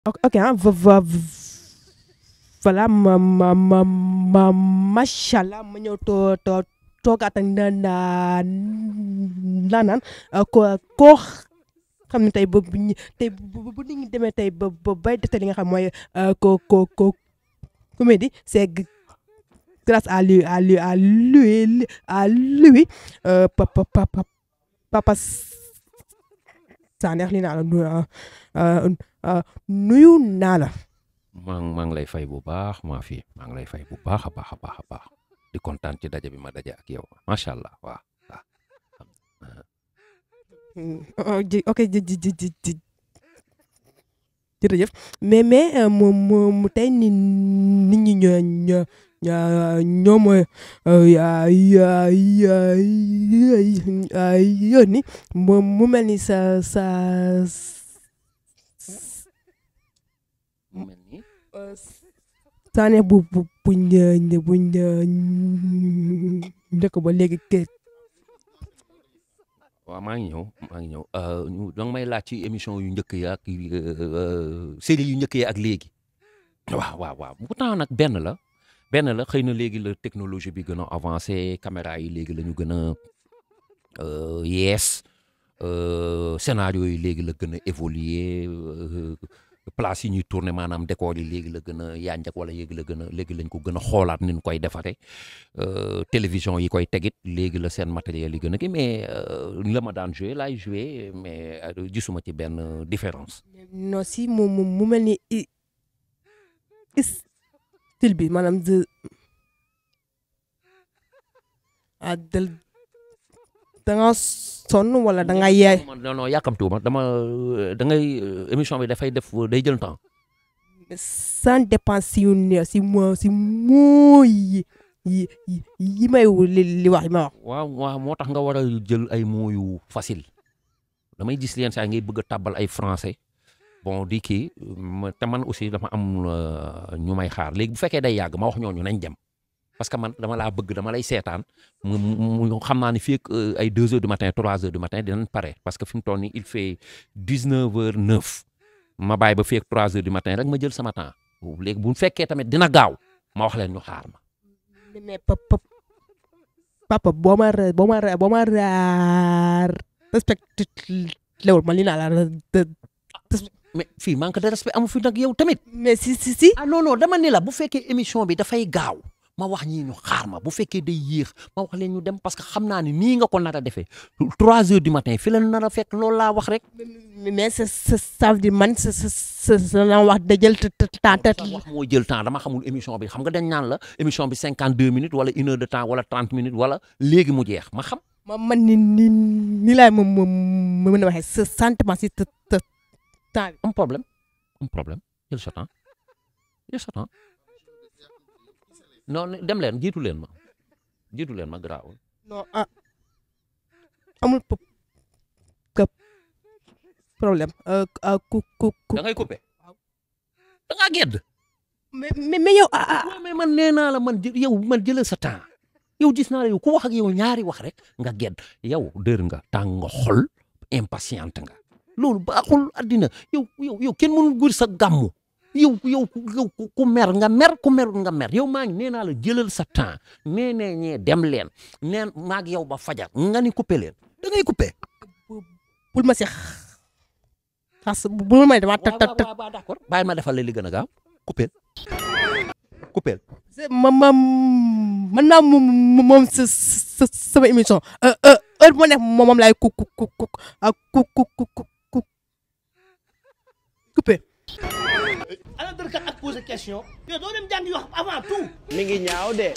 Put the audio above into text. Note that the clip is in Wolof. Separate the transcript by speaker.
Speaker 1: Ok, hein, voilà, machallah, ma ñëw toogaat ak ndaanaan koo xam ne tey ba bu ñu tey bu nit ñi demee tey ba bay def li nga xam mooy comédie c'est grâce à lui Papa Sané li naa la nuyu naa la.
Speaker 2: maa ngi lay fay bu baax maa fi maa ngi lay fay bu baax a baax a baax a baax di kontaan ci daje bi ma daje ak yow macha allah waaw waaw.
Speaker 1: ok jërëjëf mais mu tey nit ñi ñoo ma yónni mu mel ni
Speaker 2: mu mel ni
Speaker 1: Sané buñ njëkk ba léegi
Speaker 2: waaw maa ngi ñëw danga may laaj ci émission yu njëkk yi ak série yu njëkk yi ak léegi waaw pourtant nag benn la xëy na léegi la technologie bi gën a avancé caméra yi léegi la ñu gën a yees scénario yi léegi la gën a évoluer place yi ñuy tourner maanaam décor yi léegi la gën a yanjak wala léegi lañ ko gën a xoolaat ni ñu koy defare télévision yi koy tegit léegi la seen matériel yi gën a kii mais la ma daan joué laay joué mais gisuma ci benn différence.
Speaker 1: non si mu mel ni style bi maanaam da nga sonn wala da nga yaay.
Speaker 2: non yàkkamtuwuma da ngay émission bi dafay def day jël temps.
Speaker 1: sans dépense yu ne si mooy yi may li wax yi ma wax.
Speaker 2: waaw moo tax nga war a jël ay mots yu facile damay gis leen saa ngay bëgg a tàbbal ay français bon di kii te man aussi dama am ñu may xaar léegi bu fekkee day yàgg ma wax ñooñu nañ dem parce que man dama laa bëgg dama lay seetaan mu xam naa ni fii ak ay 2 heures du matin 3 heures du matin dinañ pare parce que fi mu toll nii il fait 19h09 ma bàyyi ba fii ak 3 heures du matin rek ma jël sama temps léegi bu fekkee tamit dina gaaw ma wax leen ñu xaar ma.
Speaker 1: mais papa boo ma respecté lewul ma li naa la
Speaker 2: mais fii manque de respect amu fi nag yow tamit.
Speaker 1: mais si.
Speaker 2: ah non dama ni la bu fekkee émission bi dafay gaaw ma wax ñii ñu xaar ma bu fekkee day yéex ma wax leen ñu dem parce que xam naa ni nii nga ko nar a defee 3 heures du matin fi la nar a fekk loolu laa wax rek.
Speaker 1: mais ça veut dire man sa la wax da jël temps.
Speaker 2: wax moo jël temps dama xamul émission bi xam nga dañ naan la émission bi 52 minutes wala 1 heure de temps wala 30 minutes wala léegi mu jeex ma xam.
Speaker 1: man ni laay mën a waxee sa sentiment si temps bi.
Speaker 2: am problème jël sa temps non dem leen jiitu leen ma garaawul.
Speaker 1: non amul problème.
Speaker 2: da ngay coupé da ngaa gedd.
Speaker 1: mais yow.
Speaker 2: mais man nee naa la man jëlal sa temps yow gis naa la yow ku wax ak yow ñaari wax rek nga gedd yow dër nga tàng nga xol impatiente nga. loolu baaxul àddina yow kenn mënul gur sa gàmmu yow ku mer nga mer ku merul nga mer yow maa ngi nee naa la jëlal sa temps ñee dem leen neen maag yow ba fajar nga ni coupé leen da ngay coupé.
Speaker 1: bul ma si xas bul ma dama
Speaker 2: waaw d'accord bàyyi ma defal la li gën a gaaw coupé.
Speaker 1: mën naa moom sama émission heure bu ma nekk moom laay coupé.
Speaker 3: ana dërkat ak poser question yow doo dem jàngi wax avant tout.
Speaker 4: mi ngi ñaaw de.